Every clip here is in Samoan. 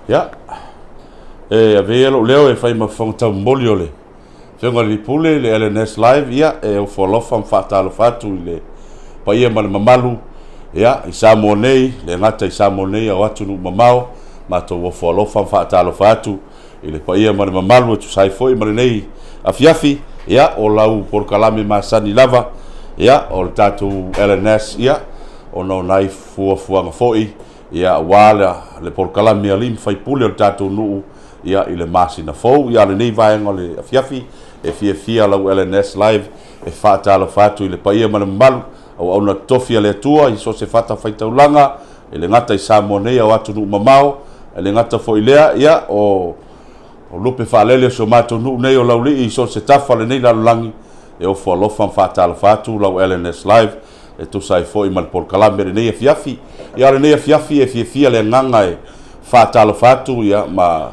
Ia, e avea ia lou leo e fai ma fofoga taumoli o le Afioga i le Pule i le LNS Live, ia, e ofo alofa ma faatalofa atu i le paia ma le mamalu, ia, i Samoa nei, le gata i Samoa nei, a o atunuu mamao, matou ofo alofa ma faatalofa atu i le paia ma le mamalu e tusa ai foi ma lenei afiafi, ia, o lau polokalame masani lava, ia, o le tatou LNS, ia, ona o nai fuafuaga foi, ia, aua le polokalame a alii ma faipule o le tatou nuu, ia, i le masina fou. Ia, lenei vaega o le afiafi, e fiafia lau LNS Live e faatalofa atu i le paia ma le mamalu, auauna totofi a le Atua i so o se fatafaitaulaga, e le gata i Samoa nei a o atunuu mamao, e le gata foi i lea, ia, o lupe faalele o si o matou nuu nei o Laulii i so o se tafa o lenei lalolagi, e ofo alofa ma faatalofa atu lau LNS Live e tusa ai foi ma le polokalame o lenei afiafi. Ia, o lenei afiafi e fiafia le agaga e faatalofa atu, ia, ma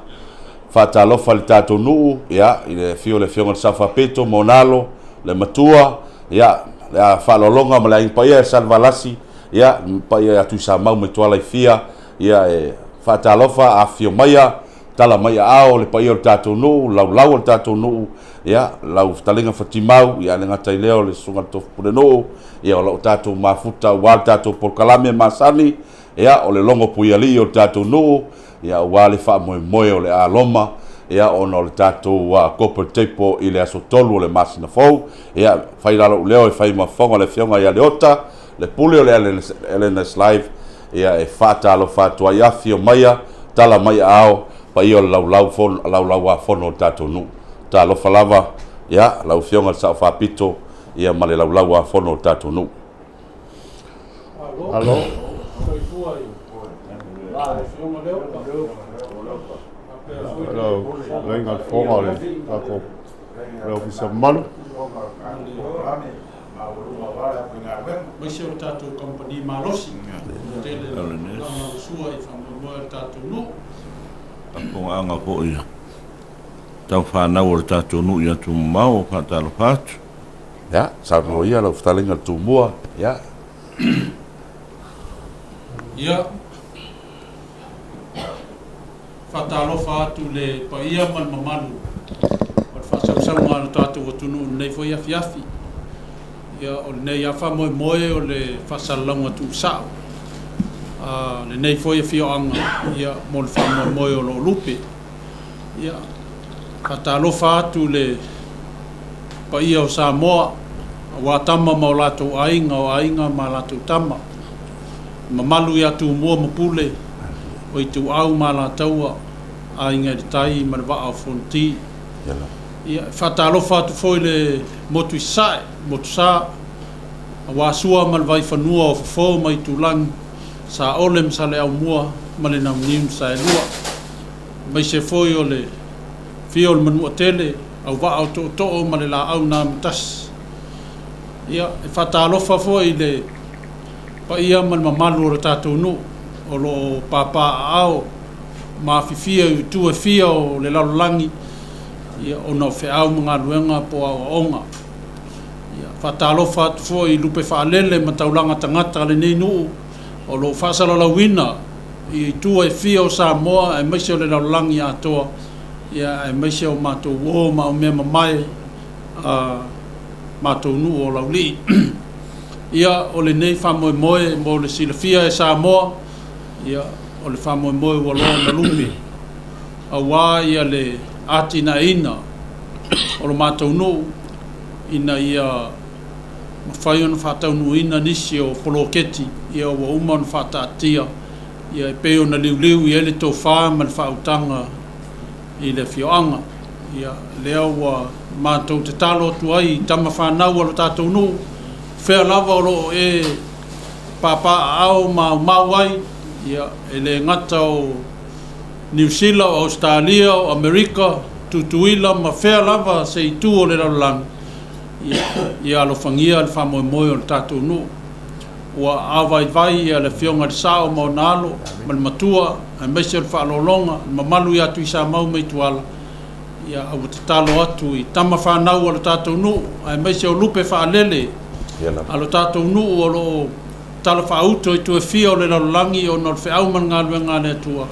faatalofa i le tatou nuu, ia, i le afio o le Afioga i le Sao Faapito ma ona alo, le matua, ia, le faaaloaloga ma le aiga paia ia Salevalasi, ia, le paia ia Tuisamau ma Ituala e fia, ia, e faatalofa, afifio maia, tala mai aao le paia o le tatou nuu, laulau o le tatou nuu, ia, lau fetalaiga Fatimau, ia, le gata i lea o le susuga i le Tofu Pulenuu, ia, o lo o tatou mafuta aua le tatou polokalame masani, ia, o le logo puialii o le tatou nuu, ia, aua le faamoemoe o le a loma, ia, ona o le tatou corporate table i le aso 3 o le masina fou. Ia, fai la lou leo e fai ma fofoga le Afioga ia Leota, le pule o le LNS Live, ia, e faatalofa atu ai, afifio maia, tala mai aao, paia o le laulau fono, laulau a fono o le tatou nuu. Talofa lava, ia, lau Afioga i le Sao Faapito, ia, ma le laulau a fono o le tatou nuu. Malo. Lau Fetalaiga i le Fofoga o le tatou le Ofisa mamalu. Aemaise o le tatou kamupani malosi tele lagolagosua i faamoemoe o le tatou nuu. Faafofogaaga foi a tau fanau o le tatou nuu i atu mamao, faatalofa atu. Ia, saunoa ia lau fetalaiga i le Tumua, ia. Ia, faatalofa atu i le paia ma le mamalu o le faasausauga a lo tatou atunuu i lenei foi afiafi. Ia, o lenei lava faamoemoe o le faasalalauga tuusao a lenei foi afioaga, ia, mo le faamoemoe o lo o lupe. Ia, faatalofa atu i le paia o Samoa, aua Tama ma o latou Aiga, o Aiga ma latou Tama, le mamalu ia Tumua ma Pule, o Ituau ma Alataua, Aiga i le Tai ma le Vaa o Fonoti. Ia, e faatalofa atu foi i le motu i Sasae, motu Sa, aua Sua ma le Vaifanua o Fofo ma Itulagi, Saole ma Saleaaumua ma le Nauniu na Saelua. Aemaise foi o le afio o le Manuatele, Auvaa o Tootoo ma le Laau na Amatasi. Ia, e faatalofa foi i le paia ma le mamalu o le tatou nuu o lo o papaaao ma afifio i itu e fia o le lalolagi, ia, ona o feau ma galuega po o aoaoga. Ia, faatalofa atu foi i lupe faalele ma taulaga tagata a lenei nuu o lo o faasalalauina i itu e fia o Samoa aemaise o le lalolagi atoa, ia, aemaise o matou uo ma aumea mamae a matou nuu o Laulii. Ia, o lenei faamoemoe mo le silafia e Samoa, ia, o le faamoemoe ua loa ona lupe, aua ia le atinaeina o lo matou nuu ina ia mafai ona faataunuuina nisi o poloketi, ia, ua uma ona faataatia, ia, e pei ona liuliu i ai le tofa ma le faautaga i le afioaga. Ia, lea ua matou tatalo atu ai i tama fanau a lo tatou nuu, fea lava o lo o e papaaao ma aumau ai, ia, e le gata o Niu Sila, o Ausetalia, o Amerika, Tutuila ma fea lava se itu o le lalolagi, ia, ia alofagia le faamoemoe o le tatou nuu. Ua aovaivai ia le Afioga i le Sao ma ona alo ma le matua, aemaise o le faaaloaloga, le mamalu ia Tuisamau ma Ituala, ia, a ua tatalo atu i tama fanau a lo tatou nuu, aemaise o lupe faalele a lo tatou nuu o lo o talafaauto i itu e fia o le lalolagi ona o le feau ma le galuega a le Atua.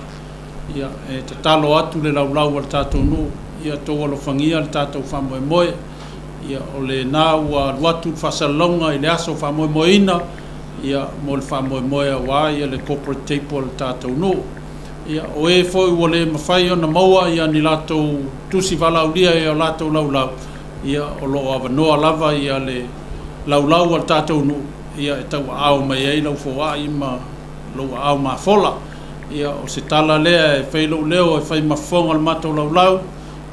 Ia, e tatalo atu le laulau a le tatou nuu, ia outou alofagia le tatou faamoemoe. Ia, o lena ua alu atu le faasalalauga i le aso faamoemoeina, ia, mo le faamoemoe aua ia le corporate table a le tatou nuu. Ia, o e foi ua le mafai ona maua ia ni latou tusi valaaulia i a latou laulau, ia, o lo o avanoa lava ia le laulau a le tatou nuu, ia, e tauaao mai ai lau foai ma lou aao mafola. Ia, o se tala lea e fai lou leo e fai ma fofoga o le matou laulau,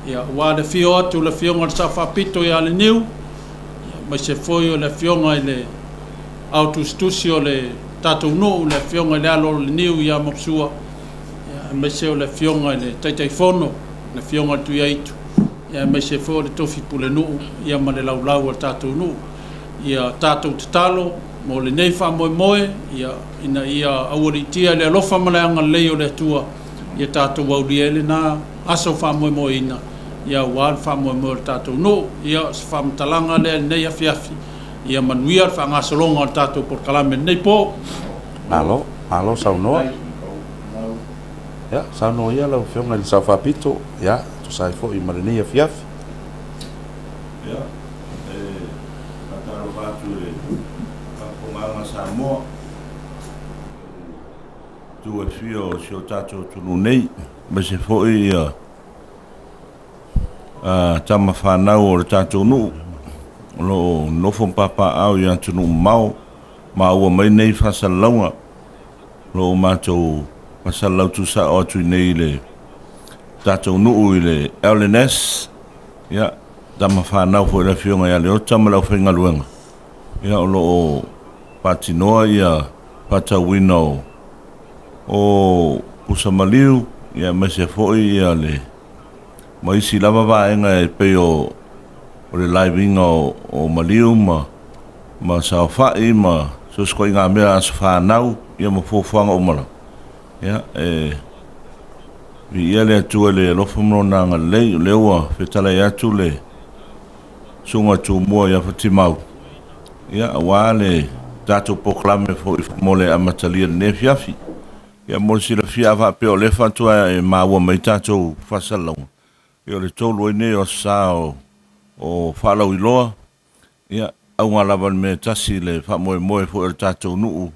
ia, aua le afio atu o le Afioga i le Sao Faapito ia Leniu, ia, aemaise foi o le Afioga i le Ao Tusitusi o le tatou nuu, le Afioga i le Alo o Leniu ia Maposua, ia, aemaise o le Afioga i le Taitaifono, le Afioga i le Tuiaitu, ia, aemaise foi o le Tofi Pulenuu, ia, ma le laulau a le tatou nuu. Ia tatou tatalo mo lenei faamoemoe, ia, ina ia aualiitia i le alofa ma le agalelei o le Atua, ia tatou aulia ai lena aso faamoemoeina, ia, aua le faamoemoe o le tatou nuu. Ia, o se faamatalaga lea i lenei afiafi, ia manuia le faagasologa o le tatou polokalame i lenei po. Malo, malo saunoa. Ia, saunoa ia lau Afioga i le Sao Faapito, ia, tusa ai foi ma lenei afiafi. Ia, e faatalofa atu i le faafofogaaga a Samoa, i itu e fia o si o tatou atunuu nei, aemaise foi ia tama fanau o le tatou nuu o lo o nonofo ma papaaao i atunuu mamao, maua mai nei faasalalauga o lo o matou faasalalau tuusao atu i inei i le tatou nuu i le LNS, ia, tama fanau foi i le Afioga ia Leota ma le aufaigaluega, ia, o lo o faatinoa ia faatauina o o pusa maliu, ia aemaise foi ia le ma isi lava vaega e pei o o le laiviga o, o maliu ma ma saofai ma so o se ituaiga mea aso fanau ia ma fuafuaga uma lava. Ia, e viia le Atua i le alofa ma Lona agalelei, o lea ua fetalai atu le Susuga i Tumua ia Fatimau, ia, aua le tatou polokalame foi mo le amatalia i lenei afiafi. Ia, mo le silafia, a faapea o lea faatoa e maua mai tatou faasalalauga, ia o le 3 ai nei o Aso Sa o faalauiloa, ia, auga lava i le mea e tasi le faamoemoe foi o le tatou nuu,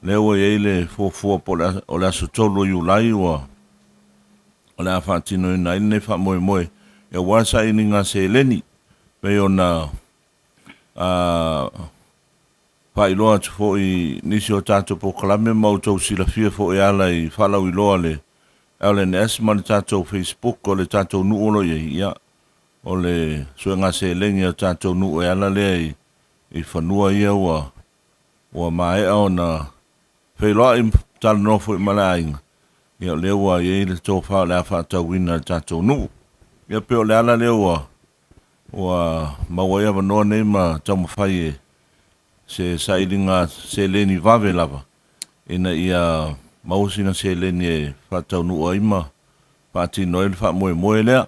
lea ua i ai le fuafua po o le aso 3 o Iulai ua o le a faatinoina ai lenei faamoemoe aua le sailiga seleni pei ona faailoa atu foi i nisi o tatou polokalame ma outou silafia foi e ala i faalauiloa a le LNS ma le tatou Facebook o le tatou nuu o lo o i ai, ia, o le suega seleni a le tatou nuu e ala lea i fanua ia ua ua maea ona feiloai ma talanoa foi ma le aiga, ia o lea ua i ai le tofa o le a faatauina e le tatou nuu. Ia pei o le ala lea ua ua maua ai avanoa nei ma taumafai e se sailiga seleni vave lava ina ia maua sina seleni e faataunuu ai ma faatino ai le faamoemoe lea.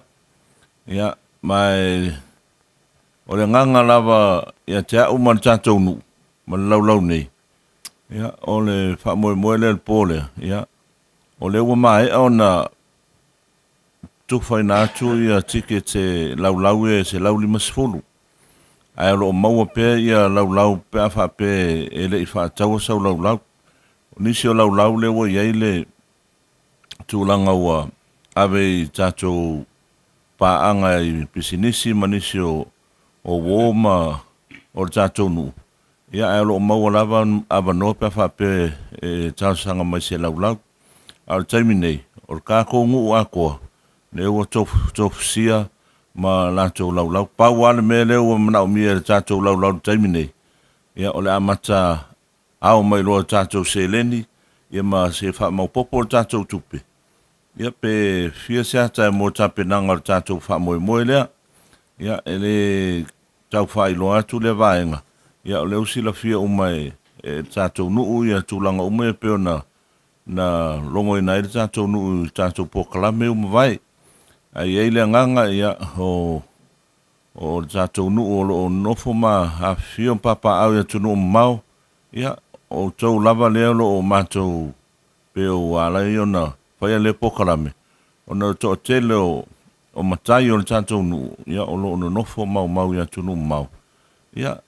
Ia, ma e o le agaga lava ia te au ma le tatou nuu ma le laulau nei, ia, o le faamoemoe lea i le po lea, ia, o lea ua maea ona tufaina atu ia tickets e laulau e 150, ae o lo o maua pea ia laulau pe a faapea e le i faataua sau laulau. O nisi o laulau lea ua i ai le tulaga ua ave i tatou paaga i pisinisi ma nisi o uo ma o le tatou nuu, ia ae o lo o maua lava avanoa pe a faapea e talosaga mai i se laulau. A o le taimi nei, o le tatou nuu atoa, lea ua tofusia ma latou laulau. Pau lava le mea lea ua manaomia e le tatou laulau i le taimi nei, ia o le amata ao mai loa i tatou seleni, ia ma se faamaopoopo le tatou tupe, ia pe fia se ata mo tapenaga o le tatou faamoemoe lea. Ia e le tau faailoa atu lea vaega, ia o lea ua silafia uma e le tatou nuu ia tulaga uma ia pei ona na logoina ai le tatou nuu i tatou polokalame ua mavae. Ae i ai le agaga, ia, o o le tatou nuu o lo o nonofo ma afifio ma papaaao i atunuu mamao, ia, o outou lava lea o lo o matou, pei ua ala ai ona faia lea polokalame, ona o le toatele o o matai o le tatou nuu, ia, o lo o nonofo maumau i atunuu mamao, ia,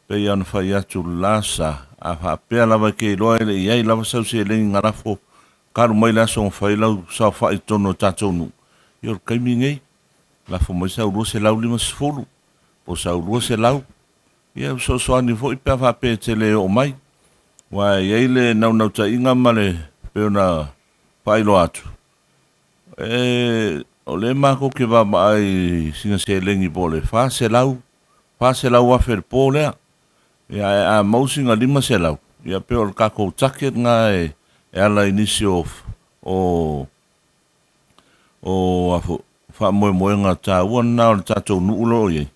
pei lava ona fai atu le la sa, a faapea lava e te iloa e le i i ai lava sau seleni na lafo talu mai le aso na fai ai lau saofai i totonu o le tatou nuu, ia o le taimi lenei, lafo mai sau $250 po o sau $200, ia e fesoasoani foi pe a faapea e te le oo mai. Aua e i ai le naunautaiga ma le pei ona faailoa atu, o lea matou te vaavaai i sina seleni po o le $400, $400,000 i le po lea. Ia ae a maua sina $500, ia pei o le tatou target lena e ala i nisi o o o a foi faamoemoega taua lena o le tatou nuu o lo o i ai.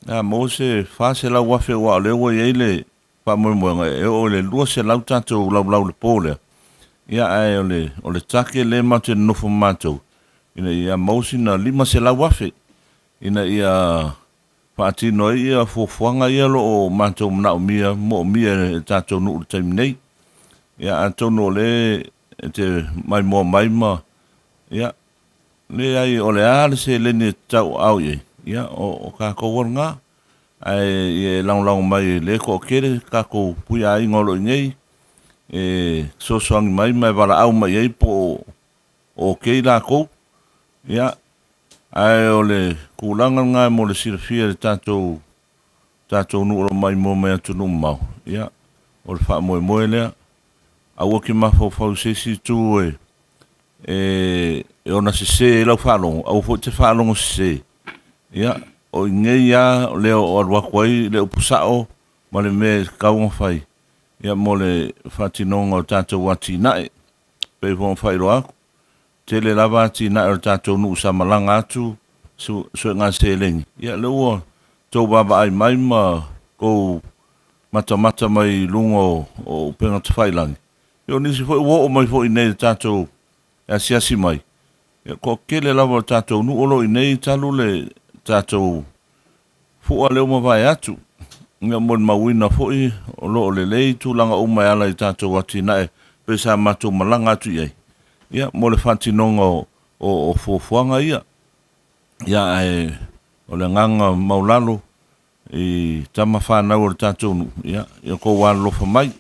A maua se $400,000 aua o lea ua i ai le faamoemoega e oo i le 200 tatou laulau i le po lea, ia ae o le o le target lea matou te nonofo ma matou ina ia maua sina $500,000 ina ia faatino ai ia fuafuaga ia o lo o matou manaomia moomia e le tatou nuu i le taimi nei. Ia atonu o lea e te maimoa mai ma ia leai o le a le seleni e tauaao i ai, ia o tatou lava lena. Ae ia e lagolago mai lea e toatele tatou puiaiga o lo o i inei e fesoasoani mai ma e valaau mai i ai po o okei latou. Ia, ae o le tulaga lena mo le silafia e le tatou tatou nuu o lo o maimoa mai atunuu mamao, ia, o le faamoemoe lea. Aua e te mafaufau i se isi itu e e ona sese ai lau faalogo, aua foi e te faalogo sese. Ia, o i inei lava lea o alu atu ai le upu sao ma le mea e tatau ona fai, ia mo le faatinoga o tatou atinae. E pei foi ona faailoa atu, tele lava atinae o le tatou nuu sa malaga atu suega seleni, ia lea ua tou vaavaai mai ma tou matamata mai i luga o upega tafailagi. Ia o nisi foi ua oo mai foi i inei i le tatou e asiasi mai, ia toatele lava o le tatou nuu o lo o i inei talu le tatou fua lea ua mavae atu. Ia molimauina foi o lo o lelei tulaga uma e ala i tatou atinae pei sa matou malaga atu i ai, ia mo le faatinoga o, o, o fuafuaga ia. Ia ae o le agaga maualalo i tama fanau o le tatou nuu, ia, ia outou alolofa mai,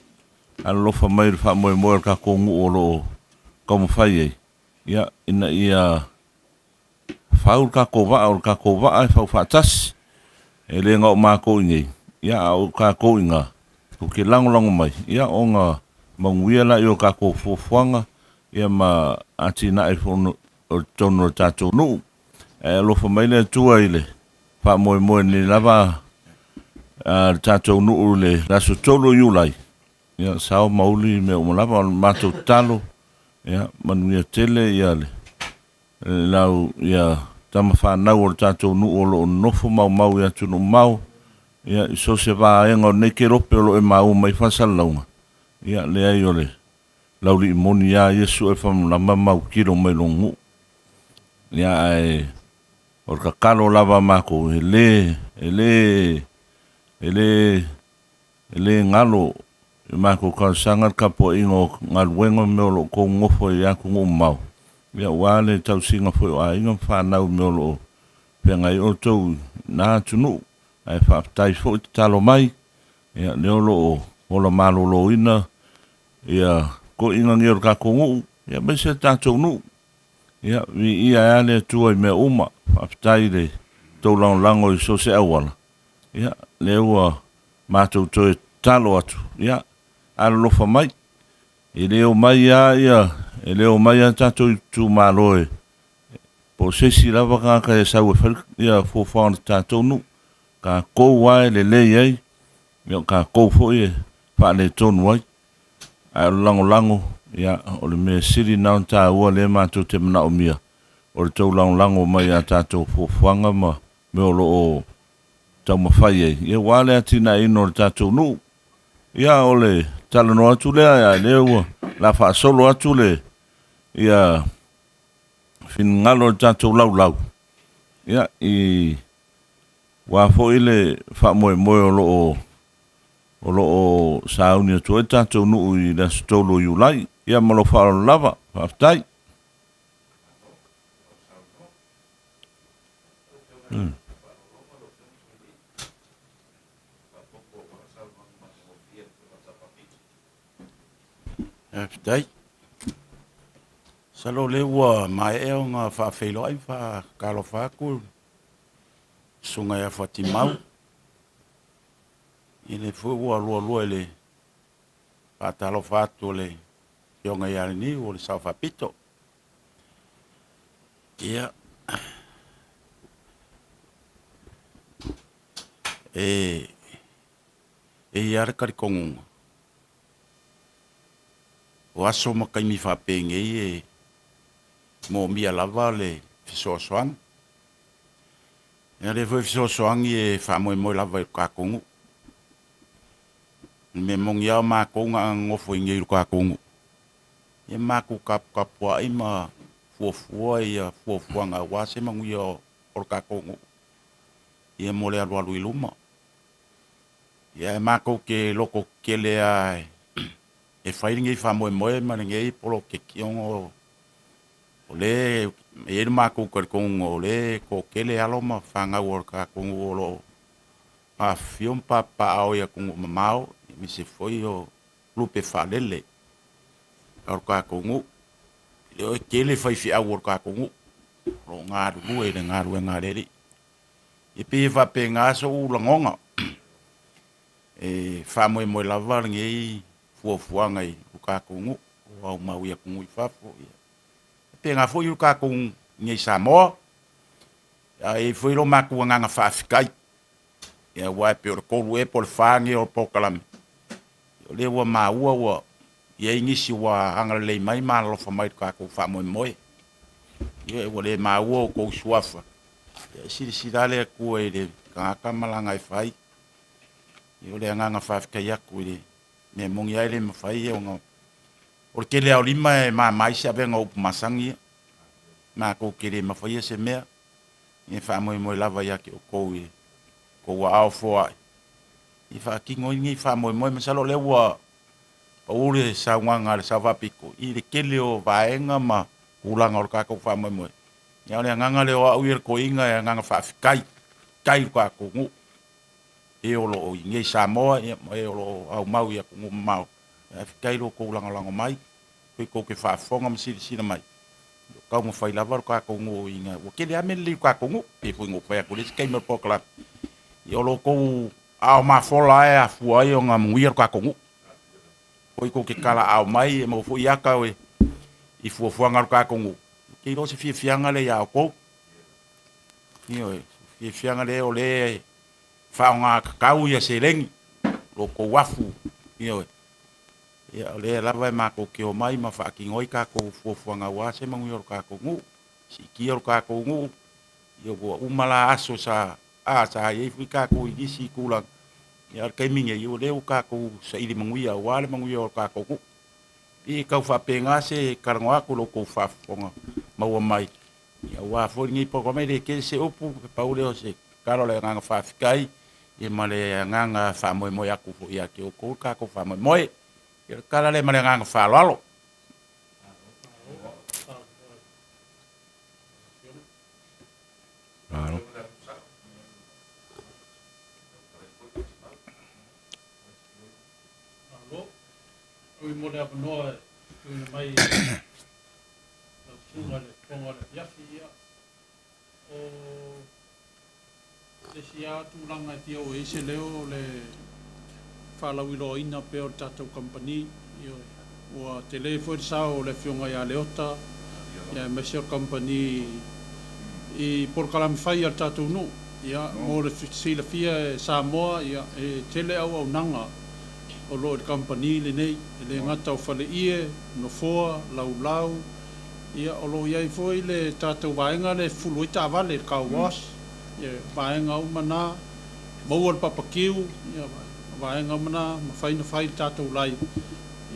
alolofa mai i le faamoemoe o le tatou nuu o lo o taumafai ai, ia, ina ia fau le tatou vaa, o le tatou vaa e fau faatasi, e le na o matou i inei, ia, a o tatou i ina, tou te lagolago mai, ia, ona manuia lea o tatou fuafuaga, ia ma atinae foi o totonu o le tatou nuu. Ae alofa mai le Atua i le faamoemoe nei lava a le tatou nuu i le aso 3 o Iulai, ia sao ma uli mea uma lava. O le matou tatalo, ia manuia tele ia le lau ia tama fanau o le tatou nuu o lo o nonofo maumau i atunuu mamao, ia i so o se vaega o lenei kelope o lo o e maua mai faasalalauga, ia leai o le laulii moni lava Iesu e famalama ma autilo mai lona nuu. Ia ae o le tatalo lava a matou, e le, e le, e le, e le galo i matou talosaga le tapuaiga o galuega ma mea o lo o outou nonofo ai i atunuu mamao, ia aua le tausiga foi o aiga ma fanau i mea o lo o feagai ai outou i na atunuu. Ae faafetai foi tatalo mai, ia lea o lo o ola maloloina ia toeaiina nei o le tatou nuu, ia aemaise le tatou nuu. Ia, viia ai lava le Atua i mea uma. Faafetai i le tou lagolago i so o se auala. Ia, lea ua matou toe tatalo atu, ia, alolofa mai. E le omai lava ia, e le omai lava tatou itumalo e, po o se isi lava tagata e sau e fai ia fuafuaga o le tatou nuu. Tatou lava e lelei ai, ia o tatou foi e faaletonu ai. Ae o le lagolago, ia, o le mea sili lena ona taua lea matou te manaomia, o le tou lagolago mai i a tatou fuafuaga ma mea o lo o taumafai ai, ia aua le atinaeina o le tatou nuu. Ia, o le talanoa atu lea, a o lea ua la faasolo atu le, ia, finagalo o le tatou laulau, ia, i, aua foi le faamoemoe o lo o o lo o sauni atu ai le tatou nuu i le aso 3 o Iulai. Ia ma lou faaaloalo lava. Faafetai. Faafetai. Masalo o lea ua maea ona faafeiloai ma faatalofa atu le Susuga ia Fuatimau. Ia lea foi ua lualua i le faatalofa atu a le Afioga ia Leniu o le Sao Faapito. Ia, e e i ai lava le talitonuga, o aso ma taimi faapenei e moomia lava le fesoasoani. Ia lea foi fesoasoani e faamoemoe lava i le tatou nuu. O le mea moni lava o matou na ona nonofo i inei i le tatou nuu, ia matou taputapuai ma fuafua ia fuafuaga aua se manuia o le tatou nuu ia mo le alualu i luma. Ia ae matou te loto tetele lava e fai lenei faamoemoe ma lenei poloketi ona o lea e i ai le matou talitonuga o lea e toatele alo ma fanau a le tatou nuu o lo o afifio ma papaaao i atunuu mamao aemaise foi o lupe faalele a lo tatou nuu. E le o e tele faifeau a lo tatou nuu o lo o galulue i le galuega a le Alii. E pei e faapena sou lagona, e faamoemoe lava lenei fuafuaga i lo tatou nuu, o aumau i atunuu i fafo. E faapena foi lo tatou i inei i Samoa, ae i ai foi lo matou agaga faafetai, aua e pei o le 3 ea po o le 4 lenei o polokalame, o lea ua maua ua i ai nisi ua agalelei mai ma alolofa mai i lo tatou faamoemoe. Ioe, ua le maua outou suafa, e silasila le Atua i le tagata ma lana e fai. O le agaga faafetai atu i le mea moni lava e le mafai ona... O le tele lava o lima e mama ai se avega o upu masani ia. Matou te le mafaia se mea, e faamoemoe lava ia te outou i outou aao foai e faatino ai lenei faamoemoe. Masalo o lea ua pau le saunoaga a le Sao Faapito i le tele o vaega ma tulaga o le tatou faamoemoe. Ia o le agaga lea o au ia le toeaina e agaga faafetai, faafetai i lo tatou nuu, e o lo o i inei i Samoa ma e o lo o aumau i atunuu mamao. Faafetai i lo outou lagolago mai, foi tou te faafofoga ma silasila mai, o taumafai lava lo tatou nuu ina ua tele lava mea lelei i lo tatou nuu, pei foi ona ou fai atu i le isi taimi o le polokalame, ia o lo outou aao mafola e afua ai ona manuia lo tatou nuu. Foi tou te talaau mai e maua foi ata i fuafuaga a lo tatou nuu, ou te iloa o se fiafiaga lea ia outou. Ioe, fiafiaga lea o lea e faaaoga tatau ia seleni, lo outou afu, ioe. Ia, o lea lava e matou te omai ma faatino ai tatou fuafuaga aua se manuia o lo tatou nuu, siitia lo tatou nuu, ia ua uma la aso sa, a, sa i ai foi tatou i nisi tulaga, ia a o le taimi nei, o lea ua tatou saili manuia aua le manuia o lo tatou nuu. E tau faapena se talanoa atu i lo outou faafofoga maua mai, ia aua foi lenei polokalame, e le tele se upu, pau lea o se tatalo o le agaga faafetai ia ma le agaga faamoemoe atu foi ia te outou le tatou faamoemoe. Ia o le tala lea ma le agaga faaaloalo. Malo. Malo. Ui mo le avanoa e tuuina mai e lau susuga i le Fofoga o le Afiafi. Ia, o le isi lava tulaga e fia oo i ai se leo o le faalauiloaina pea o le tatou kamupani. Ioe, ua tele foi le sao o le Afioga ia Leota aemaise o le kamupani i polokalame fai a le tatou nuu. Ia, mo le silafia e Samoa, ia, e tele auaunaga o lo o i le kamupani lenei, e le gata o faleie, nofoa, laulau, ia, o lo o i ai foi le tatou vaega lea e fufulu ai taavale, le car wash, ia, vaega uma na, maua le papakiu, ia, vaega uma na, mafai ona fai le tatou live,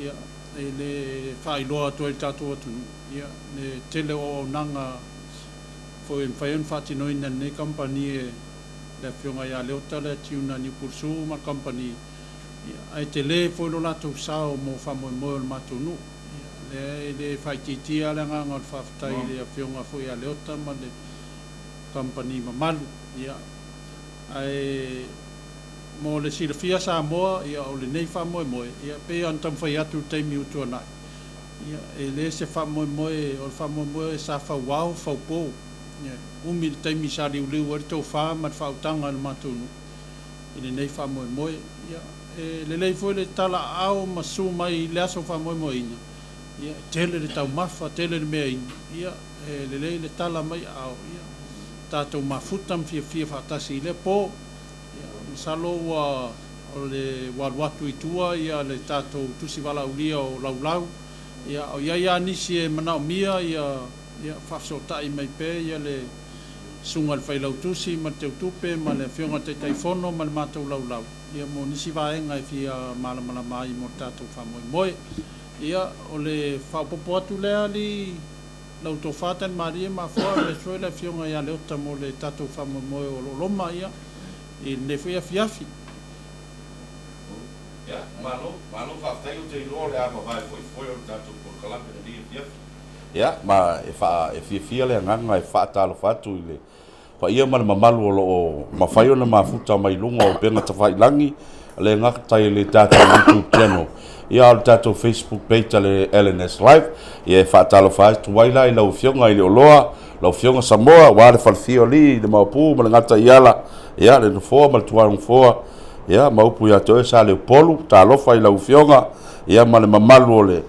ia, e le faailoa atu ai i le tatou atunuu, ia, le tele o auaunaga foi e mafai ona faatinoina e lenei kamupani e le Afioga ia Leota lea Tiuna Niupulusu ma le kamupani, ae tele foi lo latou sao mo faamoemoe o le matou nuu. Lea e le faaitiitia le agaga o le faafetai i le Afioga foi ia Leota ma le kamupani mamalu. Ia, ae mo le silafia Samoa, ia, o lenei faamoemoe, ia, e pei ona taumafai atu i le taimi ua tuanai, ia, e le se faamoemoe, o le faamoemoe sa fauao, faupo. Ia, umi le taimi sa liuliu ai le tofa ma le faautaga i le matou nuu i lenei faamoemoe. Ia, e lelei foi le tala aao ma susu mai i le aso faamoemoeina, ia, e tele le taumafa, tele le meainu, ia, e lelei le tala mai aao, ia, tatou mafuta ma fiafia faatasi i lea po. Ia, masalo ua o le ua alu atu i tua ia le tatou tusi valaaulia o Laulau, ia, o i ai lava nisi e manaomia ia, ia faafesootai mai pea ia le Susuga i le Failautusi ma le Teutupe ma le Afioga i le Taitaifono ma le matou Laulau, ia mo nisi vaega e fia malamalama ai mo le tatou faamoemoe. Ia, o le faaopoopo atu lea alii lau tofa Talimalie Mafoa aemaise foi le Afioga ia Leota mo le tatou faamoemoe o lo o loma ia i lenei foi afiafi. Ia, malo, malo faafetai, ou te iloa o le a vavae foi foe o le tatou polokalame i lenei afiafi. Ia, ma e faa, e fiafia le agaga e faatalofa atu i le paia ma le mamalu o lo o mafai ona mafuta mai luga o upega tafailagi, le gata i le tatou YouTube channel, ia a o le tatou Facebook page a le LNS Live. Ia e faatalofa atu ai la i lau Afioga i le Oloa, lau Afioga Samoa, aua le falefia o alii i le Maopu ma le gata i ala, ia le Nofoa ma le Tuanofoa, ia ma upu ia te oe Saleupolu, talofa i lau Afioga, ia ma le mamalu o le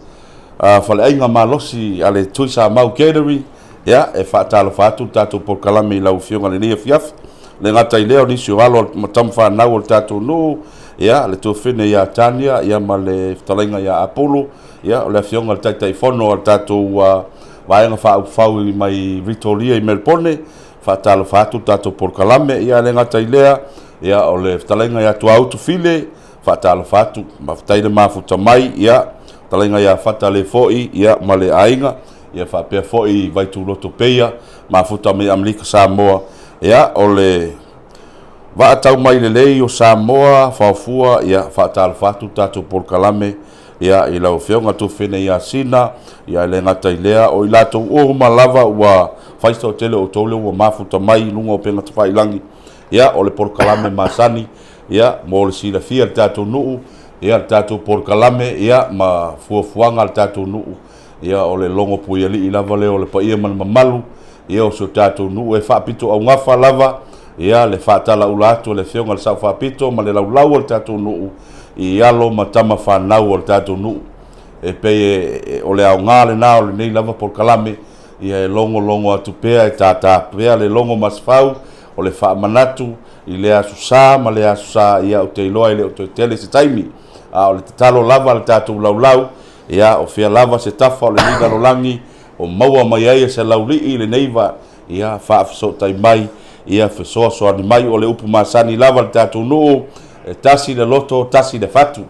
Faleaiga Malosi a le Tuisamau Gallery, Ia, e faatalofa atu le tatou polokalame i lau Afioga i lenei afiafi. E le gata i lea, o nisi o alo ma tama fanau o le tatou nuu, ia, le tuafafine ia Tania, ia ma le fetalaiga ia Apulu, ia, o le Afioga i le Taitaifono a le tatou Vaega Faaupufau mai Vitoria i Melpone, faatalofa atu le tatou polokalame. Ia, e le gata i lea, ia, o le fetalaiga ia Tuaautu File, faatalofa atu, faafetai le mafuta mai, ia, fetalaiga ia Fata Lefoi, ia, ma le aiga, ia faapea foi Vaituloto Peia, mafuta mai Amerika Samoa, ia, o le vaa tau mai lelei o Samoa, Faofua, ia, faatalofa atu le tatou polokalame, ia, i lau Afioga Tufine Iasina, ia, e le gata i lea, o i latou uma lava ua fai se toatele o outou lea ua mafuta mai i luga o upega tafailagi, ia, o le polokalame masani, ia, mo le silafia e le tatou nuu, ia, le tatou polokalame, ia, ma fuafuaga a le tatou nuu, Ia, o le logo puialii lava lea o le paia ma le mamalu, ia, o si o tatou nuu e faapitoaugafa lava, ia, le faatalaula atu a le Afioga i le Sao Faapito ma le laulau o le tatou nuu i alo ma tama fanau o le tatou nuu. E pei e, o le aoga lena o lenei lava polokalame, ia, e logologo atu pea, e tātā pea le logo masefau o le faamanatu i lea aso sa ma lea aso sa, ia, ou te iloa e le o toe tele se taimi, a o le tatalo lava a le tatou laulau, Ia, o fea lava se tafa o lenei lalolagi o maua mai ai e se laulii lenei va, ia, faafesootai mai, ia, fesoasoani mai, o le upu masani lava i le tatou nuu, e tasi le loto, tasi le fatu.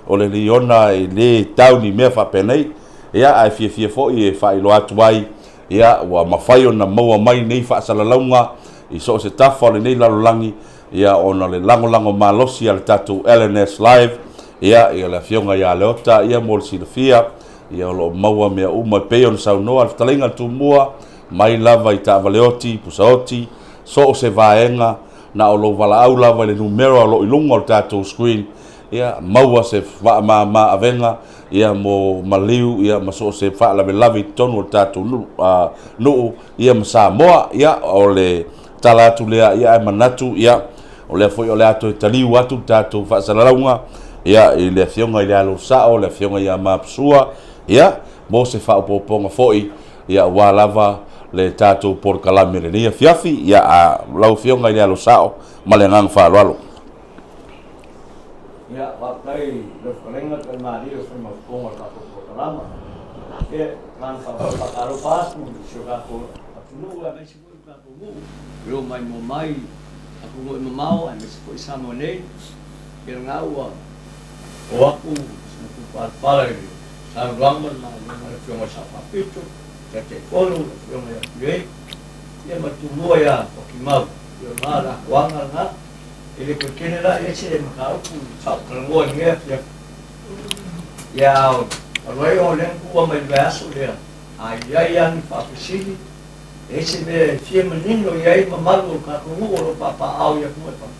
O le liona e le tau ni mea faapenei, ia, ae fiafia foi e faailoa atu ai, ia, ua mafai ona maua mai nei faasalalauga i so o se tafa o lenei lalolagi, ia, ona o le lagolago malosi a le tatou LNS Live, ia, ia le Afioga ia Leota, ia, mo le silafia, ia, o lo o maua mea uma e pei ona saunoa le fetalaiga a le Tumua, mai lava i taavale oti, pusa oti, so o se vaega, na o lou valaau lava i le numera o lo o i luga o le tatou screen, ia, maua se vaamama avega, ia, mo maliu, ia, ma so o se faalavelave i totonu o le tatou nuu, ia, ma Samoa. Ia, o le tala atu lea, ia, ae manatu, ia, o lea foi o le a toe taliu atu le tatou faasalalauga, ia, i le Afioga i le Alo Sao, le Afioga ia Mapusua, ia, mo se faaopoopoga foi, ia, aua lava le tatou polokalame i lenei afiafi, ia, a lau Afioga i le Alo Sao, ma le agaga faaaloalo. Ia, faafetai i lau fetalaiga Talimalie o fai mautuga o le tatou polokalama. Ia, na ona faatalofa atu i si o tatou atunuu aemaise foi o le tatou nuu, i o maimoa mai atunuu e mamao aemaise foi Samoa nei. Ia lena ua oo atu se matupalapala i le saunoaga ma le maliega a le Afioga i le Sao Faapito, Taitaifono, le Afioga ia Tuiei, ia ma le Tumua ia Fuatimau. Ia o lena le atoaga lena. E le toe tele la i ai se mataupu sa ou talanoa i lenei afiafi. Ia, talu ai o lea na tuua mai i le vaiaso lea, a i ai lava ni faafesili, E i ai se mea e fia manino i ai mamalu o le tatou nuu o lo o papaaao i atunuu e fafo,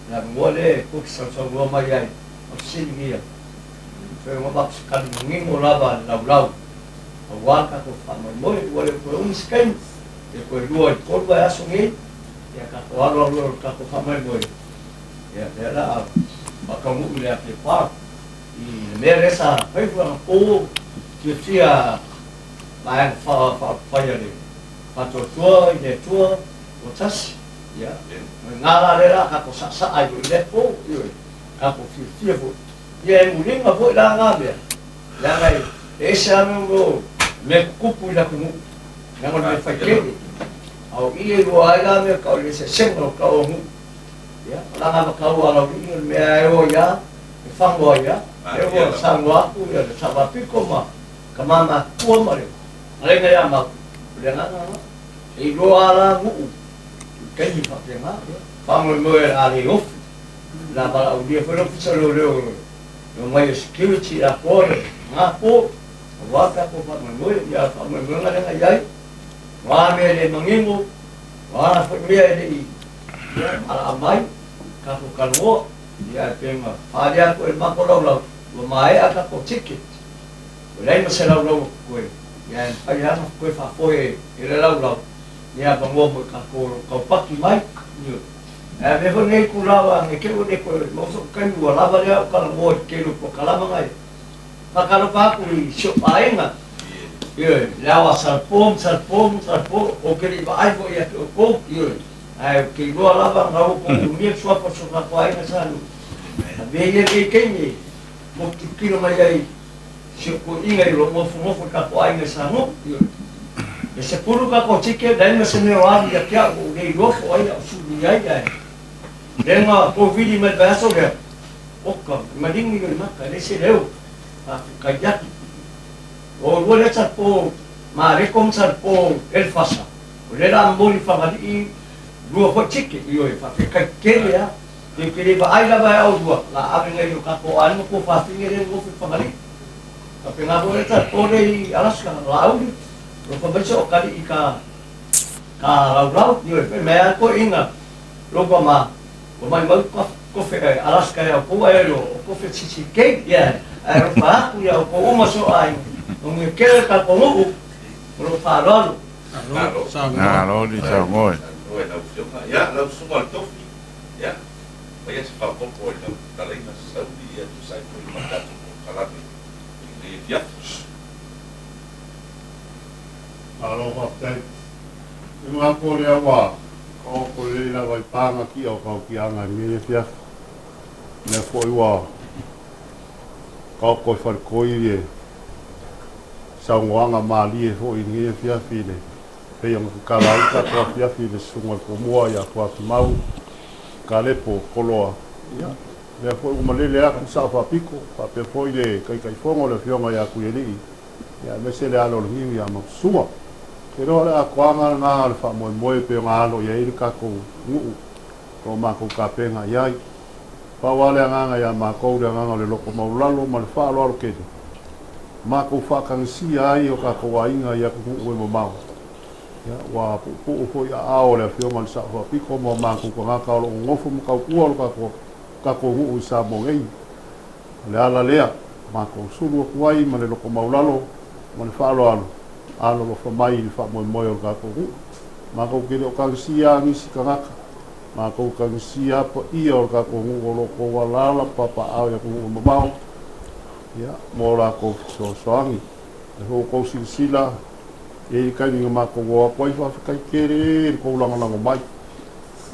o le avanoa lea e tou te sausaunoa mai ai ma fesiligia, toe ona matou se tali manino lava a le laulau aua le tatou faamoemoe. Ua le o toe umi se taimi, pe toe lua i le tolu vaiaso nei, ia tatou alo alo i le tatou faamoemoe, ia lea o le a faataunuu i le Apia Park i le mea lea sa fai foi anapo fiafia Vaega Faaupufai a le Faatuatua i le Atua ua tasi, ia, o i ina la lea o le a tatou saasaa ai foi i lea po, ioe, tatou fiafia foi. Ia e muliga foi la na mea, leaga e ese lava mea o mea tutupu i le atunuu, leaga o le mea fai tele. A o i e iloa ai la mea tau o le eseesega o tau o nuu. Ia, o la gavatau a Laulii o le mea e o ai lava, e fago ai lava. Lea ua saunoa atu ia le Sao Faapito ma Tama matutua ma le alega ia Mau, o le agaga lena. E iloa a la nuu i taimi faapena, ia, faamoemoe o le a le ofi. O le a valaaulia foi le Ofisa o Leoleo e omai e security i atoa le na po, aua le tatou faamoemoe. Ia, o le faamoemoega lea na i ai, o a mea e le manino, o a foi mea e le i, ia, alaa mai, tatou talanoa. Ia, ae pei ona faaalia atu e le matou laulau, ua maea tatou ticket. Ua leai ma se laulau o totoe, ia e mafai lava ona toe faafoe e le laulau ni avanoa mo i tatou o lo o taupaki mai. Ioe. Ae avea foi lenei itula aua ne i te i ua le toe maua so'u taimi ua lava lea o talanoa i le tele o polokalama na e faatalofa atu i si o'u aiga, ioe, le ao a Salapo ma Salapo ma Salapo, ou te le i vaai foi ia te outou, ioe, ae ou te iloa lava na ua outou umia le suafa o si o tatou aiga sa alu. Avea ia lenei taimi e motu tilotilo mai ai Si ou toeaina i lou nofonofo i tatou aiga i Samoa. E sepulu tatou ticket, leai ma se mea o alu ia te au, ua ou le iloa po o ai a ou sulu i ai, ae lea na tou vili mai i le vaiaso lea, oka, e maligi lou mata, e leai se leo, faafetai atu. O lua lea Salepo Mareko ma Salepo Elefasa, o lea o le a momoli i Fagalii lua foi ticket, ioe, faafetai tele lava. Ou te le vaai lava e aulua, la ave nei i o tatou aiga po fafine lea nofo i Fagalii. Faapena foi le tatou lea i Alaska, Laauli, alofa mai se okalii i ka ka laulau, ioe, fai mai lava toeaiina lova ma ua maimau kofe Alaska ia outou ae o kofe CCK, yeah, ae alofa atu ia outou uma si o aiga, manuia tele le tatou nuu, ma lou faaaloalo. Malo saunoa. Malo le saunoa. Ia, lau susuga o le tofi. Ia, faia se faaopoopo i lau fetalaiga Sauli ia tusa ai foi ma le tatou polokalame i lenei afiafi. Malo faafetai. I manatu o lea ua taoto lelei lava i paga kia o Kautiaga i lenei afiafi. O lea foi ua taoto i faletoi le saunoaga malie foi i lenei afiafi i le Pei ona tatala ai le tatou afiafi i le Susuga i le Pumua ia Tuatimau Kalepo Koloa, ia, lea foi ua malele atu le Sao Faapito, faapea foi le Taitaifono le Afioga ia Tuialii, ia aemaise le alo o le niu ia Matusua. Ou te iloa o le atoaga lena o le faamoemoe pei ona alo i ai le tatou nuu o lo o matou tapena i ai. Pau lava le agaga ia matou, le agaga o le loto maualalo ma le faaaloalo tele, matou faatagisia ai o tatou aiga i atunuu e mamao. Ia, ua puupuu foi aao o le Afioga i le Sao Faapito ma o matou tagata o lo o nonofo ma tautua lo tatou, tatou nuu i Samoa nei. O le ala lea, matou sulu atu ai ma le loto maulalo ma le faaaloalo, alolofa mai i le faamoemoe o le tatou nuu. Matou te le o tagisia nisi tagata, matou tagisia paia o le tatou nuu o lo o tou alaala ma papaaao i atunuu e mamao. Ia, mo latou fesoasoani. E foi ua tou silasila, e i ai le taimi na matou o atu ai, faafetai tele i le tou lagolago mai.